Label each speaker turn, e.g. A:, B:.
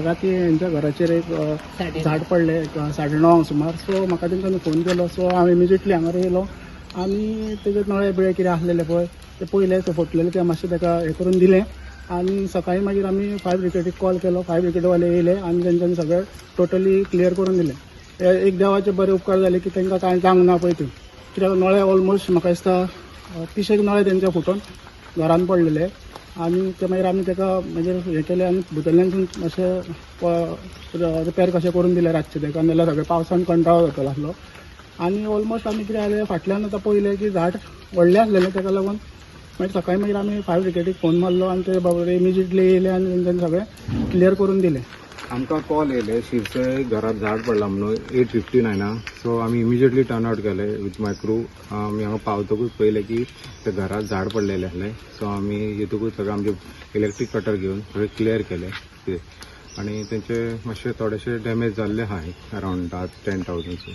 A: राती हेंच्या घराचेर एक झाड पडलें, एक 9:30 सुमार. सो म्हाका तेंच्यांनी फोन केलो. सो हांव इमिजिएटली हांगा येयलो आनी तेजे नळे बिळे कितें आसलेले पळय ते पयले, ते फुटलेले ते मातशें ताका हें करून दिलें. आनी सकाळीं मागीर आमी फायर ब्रिगेडीक कॉल केलो. फायर ब्रिगेडवाले येयले आनी तेंच्यांनी सगळें टोटली क्लियर करून दिलें. हे एक देवाचे बरे उपकार जाले की तांकां कांय जावंक ना पळय ती, कित्याक नळे ऑलमोस्ट म्हाका दिसता 30 एक नळे तेंचे फुटून घरान पडलेले. आनी ते मागीर आमी ताका मागीर हें केलें आनी भितरल्यानसून मातशें रिपेर कशें करून दिलें रातचें ताका, नाल्यार सगळें पावसान कंटाळो जातलो आसलो. आनी ऑलमोस्ट आमी कितें जालें, फाटल्यान आतां पळयलें की झाड व्हडलें आसलेलें, ताका लागून मागीर सकाळीं मागीर आमी फायर ब्रिगेडीक फोन मारलो आनी ते बाबडे इमिजिएटली येयले आनी तेंच्यांनी सगळें क्लियर करून दिलें.
B: आमकां कॉल येयले शिरसय घरात झाड पडलां म्हणून 8:59. सो आमी इमिजिएटली टर्न आवट केले विथ my crew. आमी हांगा पावतकूच पळयलें की ते घरात झाड पडलेलें आसलें. सो आमी येतकूच सगळें आमचे इलेक्ट्रीक कटर घेवन सगळें क्लियर केलें कितें आनी तेंचे मातशे थोडेशे डॅमेज जाल्ले आहा, अरावंड 10,000.